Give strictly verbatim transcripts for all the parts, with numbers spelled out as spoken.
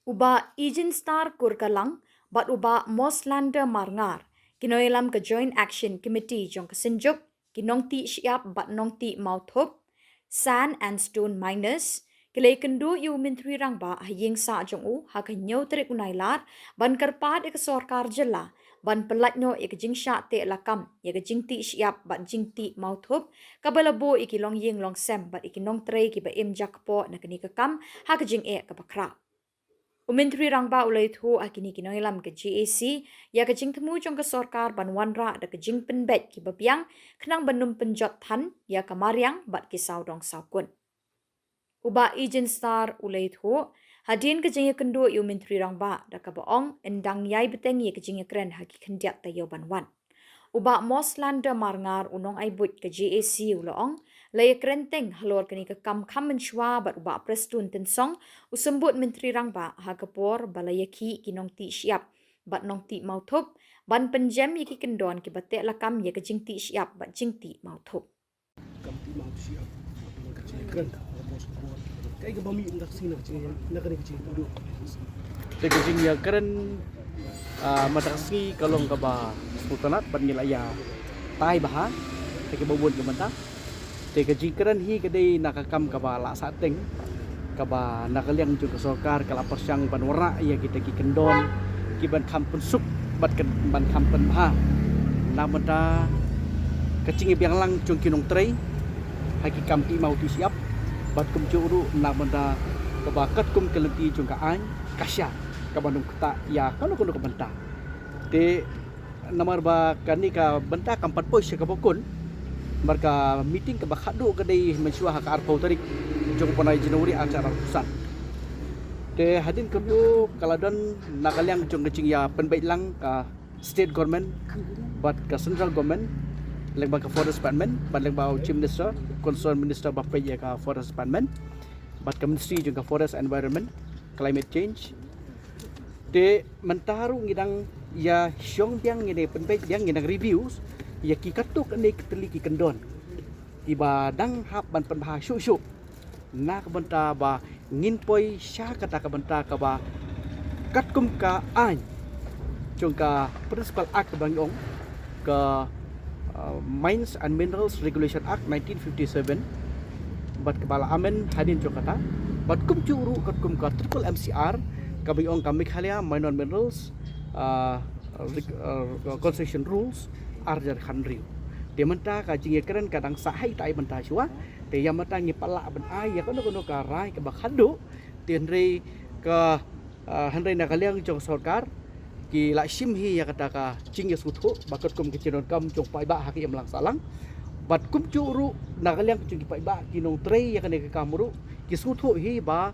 U Bah Ijenstar Kurkalang bad u Bah Moslander Marngar, ki nongïalam ka Joint Action Committee jong ka Synjuk, ki nongtih shyiap bad nongtih mawthup, Sand and Stone Miners, ki la ïakynduh ïa u Myntri Rangbah ha ïing sah jong u ha ka hynñiew tarik u Nailar ban kyrpad ïa ka sorkar jylla ban pyllait noh ïa ka jingshah teh lakam ïa ka jingtih shyiap bad jingtih mawthup kaba la buh ïa ki longïing longsem bad ïa ki nongtrei kiba im jakpoh na kane ka kam ha ka jingeh kaba khraw. U Myntri Rangbah u la ïathuh ha kine ki nongïalam ka J A C ïa ka jingthmu jong ka sorkar ban wanrah da ka jingpynbeit kiba biang khnang ban ym pynjot than ïa ka mariang bad ki sawdong sawkun. U Bah Ijenstar u la ïathuh hadien ka jingïakynduh ïa u Myntri Rangbah da kaba ong yn dang ïai bteng ïa ka jingïakren ha ki khyndiat taïew ban wan. U Bah Moslander Marngar, u nongai buit ka J A C, u la ong la ïakren teng halor kane ka kam kham mynshuwa bad u Bah Prestone Tynsong, u Symbud Myntri Rangbah, ha ka por ba la ïakhih ki nongtih shyiap bad nongtih mawthup ban pynjem ïa ki kyndon kiba teh lakam ïa ka jingtih shyiap bad jingtih mawthup. Kam tih mawthup. Ka jingïakren, ka por sha ka por. Kaei kaba mih mynta ka sngi na ka jingïa-, na kane ka jingïakynduh? Te ka jingïakren, ah, mynta ka sngi ka long kaba sngewtynnat bad ngi la ïatai bha. Te kaba bun ka mynta. Te ka jingkren hi ka dei na ka kam kaba la sah teng, kaba na ka liang jong ka sorkar ka la pyrshang ban wanrah ïa kita ki kyndon kiban kham pynsuk bad kin, ban kham pynbha na bynta ka jingïabiang lang jong ki nongtrei ha ki kam tih maw tih shyiap bad kumjuh ruh na bynta kaba katkum ka lynti jong ka aiñ ka shah kaban ym ktah ïa kano kano ka bynta. Te namar ba kane ka bynta kam pat poi sha kaba kun. Namar ka meeting kaba khadduh ka dei mynshuwa ha ka arphew tarik jong u bnai January arhajar arphew san. Te hadien kaba ka la don na ka liang jong ka jingïapynbeit lang ka state government bad ka central government, lyngba ka forest department bad lyngba u chief minister, concerned minister ba peit ïa ka forest department bad ka ministry jong ka forest environment, climate change. Te mynta ruh ngi dang ïa shong biang, ngi dang pynbeit biang, ngi dang review ïa ki katto katne ki tylli ki kyndon kiba dang hap ban pynbha shuh shuh na ka bynta ba ngin poi sha kata ka bynta kaba katkum ka aiñ jong ka Principal Act ba ngi ong ka, uh, Mines and Minerals Regulation Act nineteen fifty-seven bad kaba la amend hadien jong kata bad kumjuh ruh katkum ka triple M C R kaba ngi ong ka Meghalaya Minor Minerals, uh, reg-, uh, Concession Rules arhajar khathynriew. Te mynta ka jingïakren ka dang sah ha ita i bynta shuwa. Te ïa mynta ngi pat lah ban ai ïa kano kano ka rai kaba khadduh. Te hynrei ka, ah, hynrei na ka liang jong sorkar ki la shim hi ïa kata ka jingïasngewthuh ba katkum ka jingdonkam jong paidbah ha ka imlang sahlang. Bad kumjuh ruh na ka liang jong ki paidbah ki nongtrei ïa kane ka kam ruh ki sngewthuh hi ba,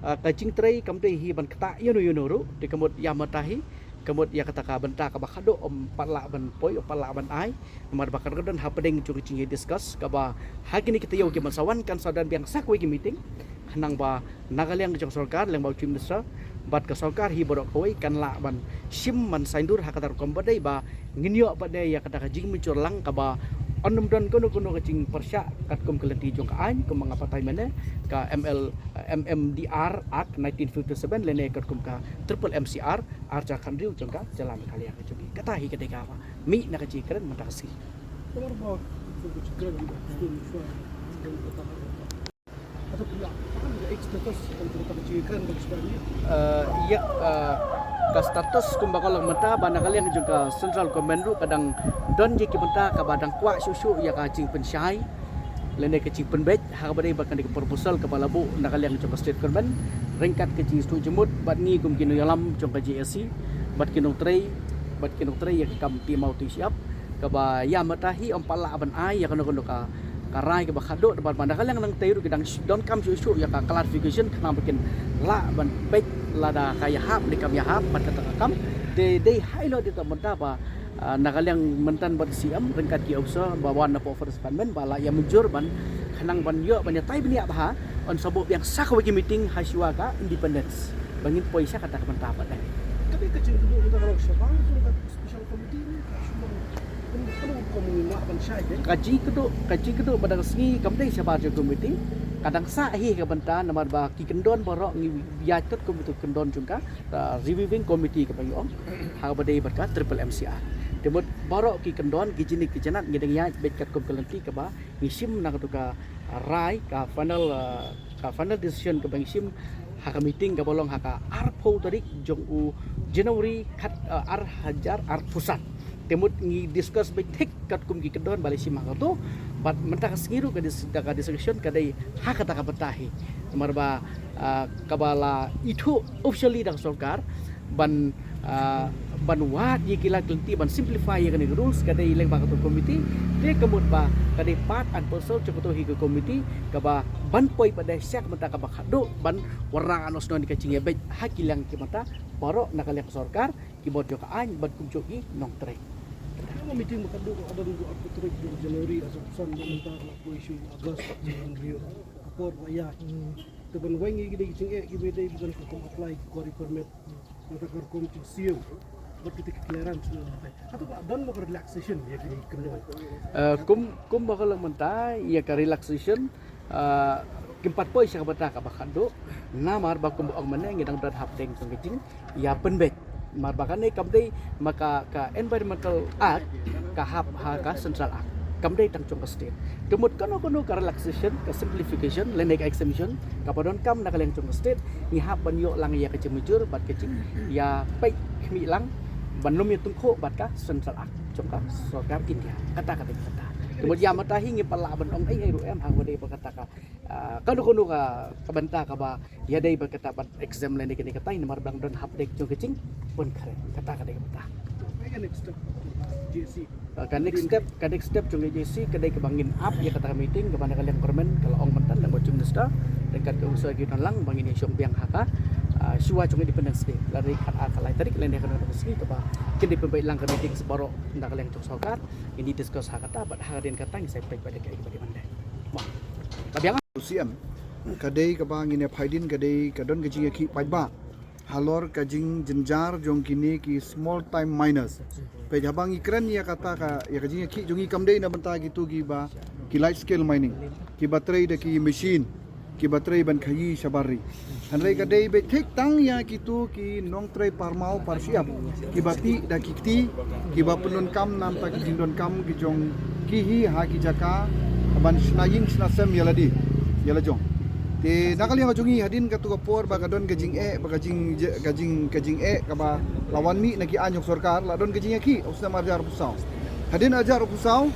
ah, ka jingtrei kam dei hi ban ktah ïano ïano ruh. Te ka mut ïa mynta hi ka mut ïa kata ka bynta kaba khadduh ym pat lah ban poi, ym pat lah ban ai. Namar ba kan ka don hapdeng jong ka jingïadiscuss kaba ha kine ki taïew kiban sa wan kan sa don biang sa kawei ki meeting. Khnang ba na ka liang jong sorkar, lyngba u chief minister bad ka sorkar hi baroh kawei kan lah ban shim ban saiñdur ha kata rukom ba dei ba ngin ïoh ba dei ïa kata ka jingmynjur lang kaba yn ym don kano kano ka jingpyrshah katkum ka lynti jong ka aiñ kumba nga batai mynne ka M L, M M D R Act nineteen fifty-seven lane katkum ka triple M C R arhajar khathynriew jong ka jylla Meghalaya ka jong ngi. Kata hi ka dei kaba mih na ka jingkren mynta ka sngi. Namar ba ka jingkren mynta ka sngi shuwa, jingkren mynta ka sngi. Ata phi lah ban ïa status ka jingkren mynta ka sngi. Eh, ïa, eh, ka status kumba ka long mynta ba na ka liang jong ka central government ruh ka dang don ïa ki bynta kaba dang kwah shuh shuh ïa ka jingpynshai lane ka jingpynbeit ha kaba dei bad kane ka proposal kaba la buh na ka liang jong ka state government ryngkat ka jingsngewthuh jingmut bad ngi kum ki nongïalam jong ka J A C bad ki nongtrei, bad ki nongtrei ïa ka kam tih maw tih shyiap kaba ïa mynta hi ym pat lah ban ai ïa kano kano ka, ka rai kaba khadduh bad ba na ka liang nangtei ruh ki dang sh-, donkam shuh shuh ïa ka clarification khnang ba kin lah ban peit lada ka ïahap ne kam ïahap bad kata ka kam. Te dei ha ïa la dei ta mynta ba, ah, na ka liang mynta bad C M ryngkat ki officer ba wan na pdeng forest department ba la ïa mynjur ban khnang ban ïoh ban ïatai bniah bha, yn sa buh biang sa kawei ki meeting ha shuwa ka independence ba ngin poi sha kata ka bynta pat. Ka dei ka jingkynduh mynta ka long shabar jong ka special committee ne ka shu long kum, kum, kum ngin lah ban shai dei? Ka jingkynduh, ka jingkynduh mynta ka sngi kam dei shabar jong ka committee. Ka dang sah hi ka bynta namar ba ki kyndon baroh ngi ïaid katkum ïa ka kyndon jong ka, ka reviewing committee kaba ngi ong, ha kaba dei bad ka triple M C R. Te mut baroh ki kyndon, ki jingïeit ki jingïeit ngi dang ïaid beit katkum ka lynti kaba ngi shim na katu ka rai, ka final, uh, ka final decision kaba ngi shim ha ka meeting kaba long ha ka arphew tarik jong u January khat, uh, ar hajar arphew san. Te mut ngi discuss beit thik katkum ki kyndon ba la shim ha kato. Bad mynta ka sngi ruh ka dis-, ka discussion ka dei ha kata ka bynta hi. Namar ba, ah, kaba la ithuh officially da ka sorkar ban, ah, ban wad ïa ki lad ki lynti ban simplify ïa kane ka rules ka dei lyngba kato ka committee. Te ka mut ba ka dei part and parcel jong kato hi ka committee kaba ban poi pat da sha ka bynta kaba khatduh ban wanrah noh shuh ïa ka jingïabeit ha ki liang ki bynta baroh na ka liang ka sorkar, ki bor jong ka aiñ bad kumjuh ki nongtrei. Ka meeting ba khatduh ka don arphew tarik jong January, arphew san, ba mynta ka la poi sha August jong January. Ka por ba ïaid. Te ban weng ïa ki dei ki jingeh kiba dei ban ka kum apply ki quarry permit. Nangta ka rukom jong C M. Bad kita ki clearance na nangta. Hato ba don ba ka relaxation ïa ki dei ki kyndon? Eh, kum, kum ba ka long mynta ïa ka relaxation, ah, kim pat poi sha ka bynta kaba khatduh. Namar ba kum ba ong mynne ngi dang don hapdeng jong ka jingïapynbeit. Namar ba kane kam dei ma ka, ka Environmental Act ka hap ha ka Central Act. Kam dei tang jong ka state. Te mut kano kano ka relaxation, ka simplification lane ka exemption kaba donkam na ka liang jong ka state, ngi hap ban ïoh lang ïa ka jingmynjur bad ka jingïapeit khmih lang ban ym ïatyngkhuh bad ka Central Act jong ka sorkar India. Kata ka dei kata. Te mut ïa mynta hi ngi pat lah ban ong ei ei ruh em, ha kaba dei ba kata ka, ah, kano kano ka, ka bynta kaba ïadei bad kata ban exempt lane kane katai namar ba dang don hapdeng jong ka jingpynkhreh. Kata ka dei ka bynta. Ka next step, J C. Ah, ka next step, ka next step jong ka J C ka dei kaba ngin ap ïa kata ka meeting kaba na ka liang government ka la ong mynta na ka Chief Minister ryngkat ka u Sir Kyrdan Singh ba ngin ïa shong biang ha ka, ah, shuwa jong Independence Day. Lada khat ar khatlai tarik lane kano kano ka sngi kaba kin dei pynbeit lang ka meeting sa baroh na ka liang jong sorkar. Ngin ïa discuss ha kata bad hadien kata ngin sa peit bad kaei kaba dei ban leh. Ka biang. U C M, ka dei kaba ngin ïa phai hadien ka dei ka don ka jingïakhih paidbah halor ka jingjynjar jong kine ki small time miners. Peit haba ngi kren ïa kata ka, ïa ka jingïakhih jong ngi kam dei na bynta kito kiba ki large scale mining, kiba trei da ki machine, kiba trei ban khaïi shabar ri. Hynrei ka dei beit thik tang ïa kito ki nongtrei parmaw parshyiap, kiba tih da ki kti, kiba pyndonkam namar ki jingdonkam ki jong ki hi ha ki jaka ban shna ïing shna sem ïa lade ïa la jong. Te na ka liang jong ngi hadien katu ka por ba ka don ka jingeh, ba ka jing, ka jing, ka jingeh kaba la wan mih na ki aiñ jong sorkar, la don ka jingïakhih u snem ar hajar arphew saw. Hadien ar hajar arphew saw,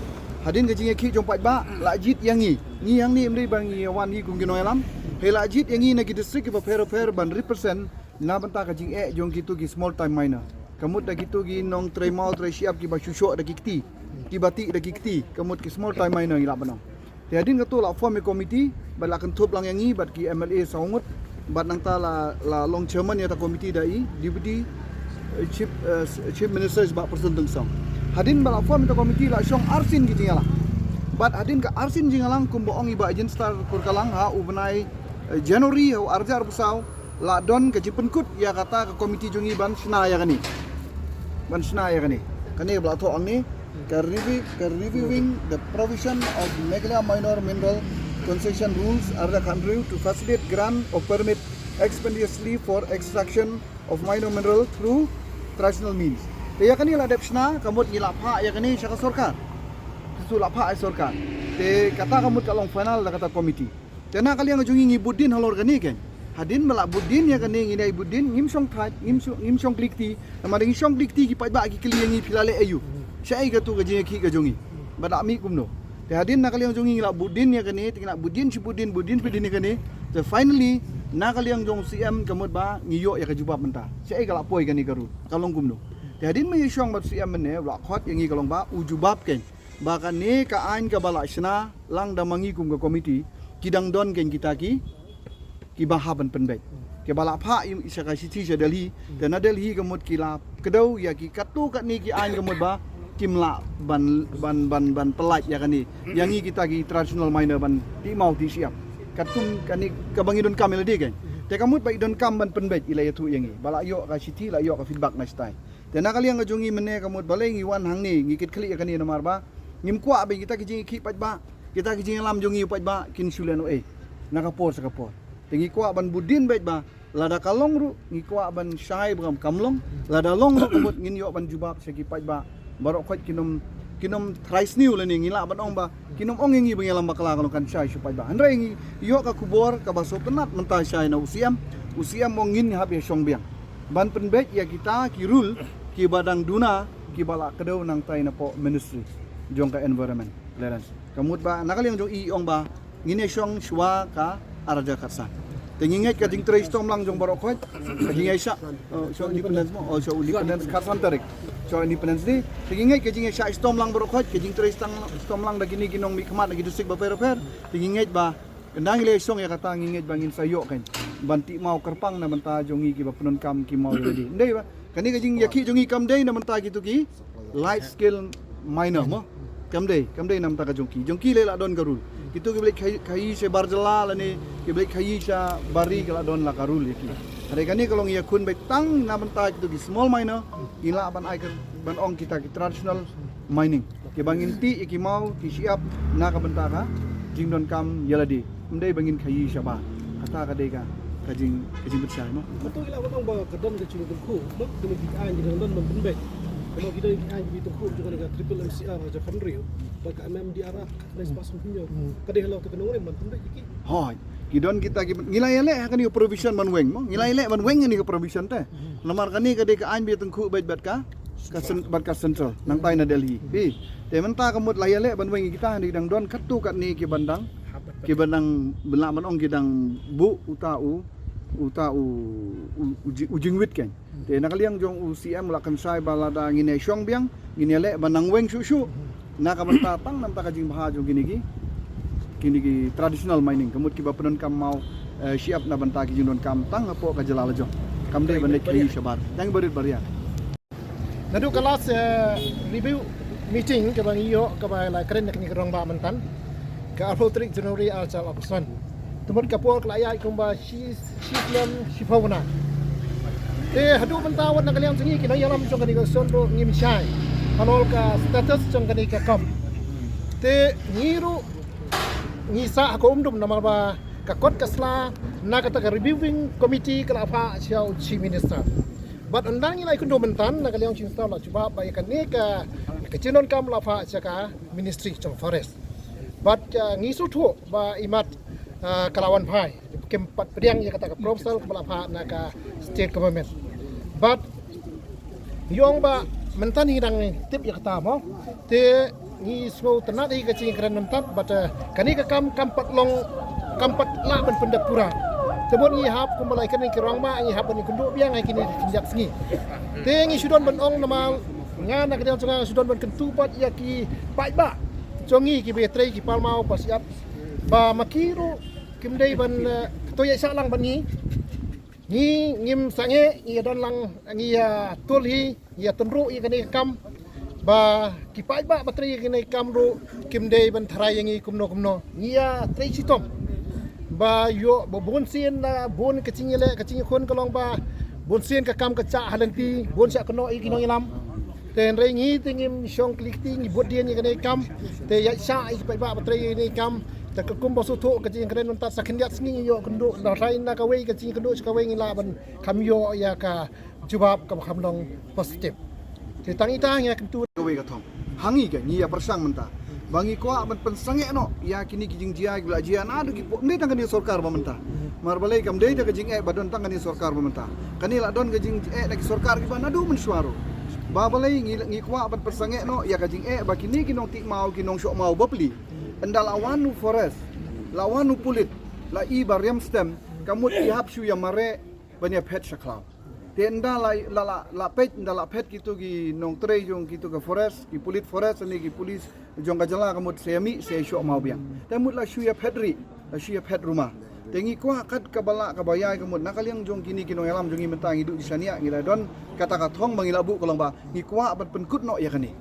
hadien ka jingïakhih jong paidbah la jied ïa ngi. Ngi hangne ym dei ba ngi wan hi kum ki nongïalam. Hei la jied ïa ngi na ki district kiba pher pher ban represent na bynta ka jingeh jong kito ki small time miner. Ka mut da kito ki nongtrei maw trei shyiap kiba shu shoh da ki kti, kiba tih da ki kti, ka mut ki small time miner ngi lah ban ong. Te hadien kato la form ïa committee bad la kynthup lang ïa ngi bad ki M L A saw ngut. Bad nangta la, la long chairman ïa kata committee da i Deputy, eh, Chief, eh, Chief Minister Bah Prestone Tynsong. Hadien ba la form ïa kata committee la shong arsien ki jingïalang. Bad hadien ka arsien jingïalang kumba ong i Bah Ajinstar Kurkalang ha u bnai, eh, January ha u ar hajar arphew saw, la don ka jingpynkut ïa kata ka committee jong ngi ban shna ïa kane. Ban shna ïa kane. Kane ba la thoh hangne, ka review, ka reviewing the provision of Meghalaya Minor Mineral Concession Rules ar hajar khathynriew to facilitate grant of permit expeditiously for extraction of minor mineral through traditional means. Te ïa kane la dep shna, ka mut ngi la phah ïa kane sha ka sorkar. Te shu la phah ïa sorkar. Te kata ka mut ka long final da kata committee. Te na ka liang jong ngi ngi bud dien halor kane kein. Hadien ba la bud dien ïa kane ngi dei bud dien ngim shong thait, ngim shong, ngim shong kli kti. Namar ngi shong kli kti ki paidbah ki kylli ïa ngi phi la leh aïu. Shaei katu ka jingïakhih ka jong ngi. Ba da mih kumno. Te hadien na ka liang jong ngi ngi la bud dien ïa kane, te ngi la bud dien shi bud dien, bud dien shi bud dien ïa kane. Te finally na ka liang jong C M ka mut ba ngi ïoh ïa ka jubab mynta. Shaei ka la poi kane ka ruh. Ka long kumno. Te hadien ba ngi shong bad C M mynne, u la khot ïa ngi ka long ba u jubab kein. Ba kane ka aiñ kaba la shna lang da ma ngi kum ka committee, ki dang don kein kita ki, kiba hap ban pynbeit. Kiba la phah ïa sha ka shithi sha Delhi, te na Delhi ka mut ki la kdew ïa ki katto katne ki aiñ ka mut ba kim lah ban, ban, ban, ban pyllait ïa kane. Ïa ngi kita ki traditional miner ban tih maw tih shyiap. Katkum kane kaba ngi donkam ïa lade kein. Te ka mut ba i donkam ban pynbeit i la ïathuh ïa ngi. Ba la ïoh ka shithi la ïoh ka feedback na shatai. Te na ka liang ka jong ngi mynne ka mut balei ngi wan hangne ngi kit khlieh ïa kane namar ba ngim kwah ba kita ki jingïakhih paidbah, kita ki jingïalam jong ngi paidbah kin shu lehnohei. na ka por sha ka por. Te ngi kwah ban bud dien beit ba lada ka long ruh ngi kwah ban shai ba kam long, lada long ruh ka mut ngin ïoh ban jubab sha ki paidbah baroh khoit. Kin ym, kin ym trai sniew lane ngi lah ban ong ba kin ym ong ïa ngi ba ngi ïalam bakla ka long kan shai sha paidbah. Hynrei ngi ïoh ka khubor kaba sngewtynnat mynta shai na u CM. U CM ong ngin hap ïa shong biang ban pynbeit ïa kita ki rule kiba dang duna kiba la kdew nangtai napoh Ministry jong ka Environment Clearance. Ka mut ba na ka liang jong i ong ba ngin ïa shong shuwa ka ar hajar khatsan. Te ngi ngeit ka jingtrei shitom lang jong baroh khoit, ka jingïaishah, oh, sha Independence mo, oh, sha Independence khatsan tarik, sha Independence Day. Te ngi ngeit ka jingïaishah shitom lang baroh khoit, ka jingtrei shitom lang da kine ki nongmihkhmat na ki district bapher bapher. Te ngi ngeit ba ynda ngi la ïashong ïa kata ngi ngeit ba ngin sa ïoh kan ban tih maw kyrpang na bynta jong ngi kiba pyndonkam ki maw ïa lade. Ym dei ba kane ka jingïakhih jong ngi kam dei na bynta kito ki light scale miner mo. Kam dei, kam dei na bynta ka jong ki. Jong ki lei la don ka rule. Kito ki ba leit khaïi, khaïi sha bar jylla lane ki ba leit khaïi sha bar ri ka la don la ka rule ïa ki. Hynrei kane ka long ïakhun beit tang na bynta kito ki small miner, ki lah ban ai ka, ban ong kita ki traditional mining. Kiba ngin tih ïa ki maw ki shyiap na ka bynta ka jingdonkam ïa lade. Ym dei ba ngin khaïi shabar. Kata ka dei ka, ka jing, ka jingpynshai mo. Kato ila ba tang ba ka don ka jingtyngkhuh, ba kine ki aiñ ki dang don ban pynbeit. Kane ki don ki aiñ ki tyngkhuh jong kane ka triple MCR ha Jharkhand ri, ba ka MMDR Act, ka dei spa sum hynñiew. Ka dei halor ka nongrim ban pynbeit ki. Hooid. Ki don kita ki, ngi la ïaleh ha kane ka provision ban weng mo. Ngi la ïaleh ban weng kane ka provision te. Namar kane ka dei ka aiñ ba tyngkhuh beit bad ka, ka cen-, bad ka central nangtai na Delhi. Hi. Te mynta ka mut la ïaleh ban weng ïa kita, hynrei dang don katto katne ki ban dang, ki ban dang, ban lah ban ong ki dang buh uta u, uta u, u, u ji-, u jingwit kan. Te na ka liang jong u CM u la kynshai ba lada ngin ïa shong biang, ngin ïaleh ban nang weng shuh shuh na ka bynta tang na bynta ka jingbha jong kine ki, kine ki traditional mining, ka mut kiba pyndonkam maw, eh, shyiap na bynta ki jingdonkam tang hapoh ka jylla la jong. Kam dei ban leit khaïi shabar. Tang barit baria. Naduh ka last, eh, review meeting kaba ngi ïoh kaba la kren na kane ka rangbah mynta, ka arphew tarik January ar hajar arphew san. Te mut ka por ka la ïaid kumba shi, shi snem shiphew bnai. Te haduh mynta wat na ka liang jong ngi ki nongïalam jong kane ka shnong ruh ngim shai halor ka status jong kane ka kam. Te ngi ruh ngi sah ha ka um dum namar ba ka kot ka sla na kata ka reviewing committee ka la phah sha u Chief Minister. Bad ynda ngi la ïakynduh mynta na ka liang u Chief Minister u la jubab ba ïa kane ka, ka jingdonkam la phah sha ka Ministry jong Forest. Bad, ah, ngi sngewthuh ba imat, ah, ka la wan phai. Kim pat pdiang ïa kata ka proposal kaba la phah na ka state government. Bad ngi ong ba mynta ngi dang tip ïa kata mo. Te ngi sngewtynnat ïa ka jingkren mynta bad, eh, kane ka kam kam pat long, kam pat lah ban pyndep pura. Te bad ngi hap kumba la ïakren ki rangbah ngi hap ban ïakynduh biang ha kine ki khyndiat sngi. Te ngi shu don ban ong namar nga na ka liang jong nga shu don ban kyntu pat ïa ki paidbah jong ngi kiba ïatrei ki parmaw parshyiap ba ma ki ruh kim dei ban, eh, to ïaishah lang bad ngi. Ngi ngim sangeh, ngi ïa don lang, ngi ïa tul hi, ngi ïa tynruh ïa kane ka kam. Ba ki paidbah ba trei ïa kane ka kam ruh kim dei ban tharai ïa ngi kumno kumno. Ngi ïa trei shitom ba ïoh ba bun sien la bun ka jingïaleh ka jingïakhun ka long ba bun sien ka kam ka jah ha lynti, bun sien ka noh ïa ki nongïalam. Te hynrei ngi te ngim shong kli kti, ngi bud dien ïa kane ka kam. Te ïaishah ïa ki paidbah ba trei ïa kane ka kam. Te ka kumba sngewthuh ka jingkren mynta sa khyndiat sngi ngi ïoh kynduh, la rai na kawei ka jingkynduh sha kawei ngi lah ban kham ïoh ïa ka jubab kaba kham long positive. Te tang ita ngi ïa kyntu kawei ka thong. Ha ngi ka ngi ïa pyrshang mynta ba ngi kwah ban pynsangeh noh ïa kine ki jingjia kiba la jia naduh ki por, ym dei tang kane sorkar ba mynta. Mar balei kam dei da ka jingeh ba don tang kane sorkar ba mynta. Kane la don ka jingeh na ki sorkar kiba naduh mynshuwa ruh. Ba balei ngi, ngi kwah ban pynsangeh noh ïa ka jingeh ba kine ki nongtih maw ki nongshoh maw bapli. Ynda la wan u forest, la wan u pulit, la i ba riam stem, ka mut ki hap shu ïa mareh ban ïa phet sha khlaw. Te ynda la, la, la, la phet, ynda la phet kito ki nongtrei jong kito ka forest, ki pulit forest ne ki pulit jong ka jylla ka mut sa ïa mih sa ïa shoh maw biang. Te mut la shu ïa phet ri, la shu ïa phet rumah. Te ngi kwah kat kaba lah kaba ïai ka mut na ka liang jong kine ki nongïalam jong ngi mynta ngi duh jingshaniah ngi la don kata ka thong ba ngi la buh ka long ba ngi kwah ban pynkut noh ïa kane.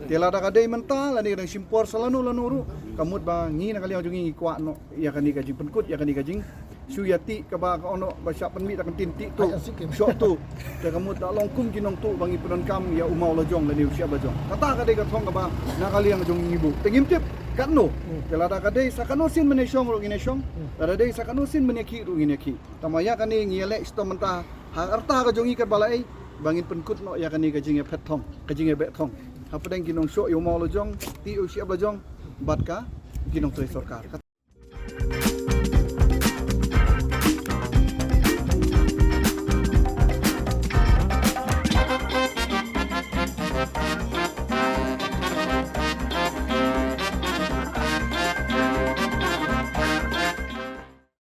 Te lada ka dei mynta lane ka dang shim por sa lano lano ruh ka mut ba ngi na ka liang jong ngi ngi kwah noh ïa kane ka jingpynkut ïa kane ka jing shu ïa tih kaba ka ono ba shah pynmih da ka ktien tih tuh. Ai, asik, eh. Shoh tuh. Te ka mut da long kum ki nongtuh ba ngi pyndonkam ïa u maw la jong lane u shyiap la jong. Kata ka dei ka thong kaba na ka liang jong ngi buh. Te ngim tip Katno, te lada ka dei sa katno sien ban ïashong ruh ngin ïashong, lada dei sa katno sien ban ïakhih ruh ngin ïakhih. Tangba ïa kane ngi ïaleh shitom mynta ha ka rta ka jong ngi katba la ei, ba ngin pynkut noh ïa kane ka jingïaphet thong, ka jingïabeh thong hapdeng ki nongshong ïa u maw la jong, te u shyiap la jong, bad ka ki nongtrei sorkar.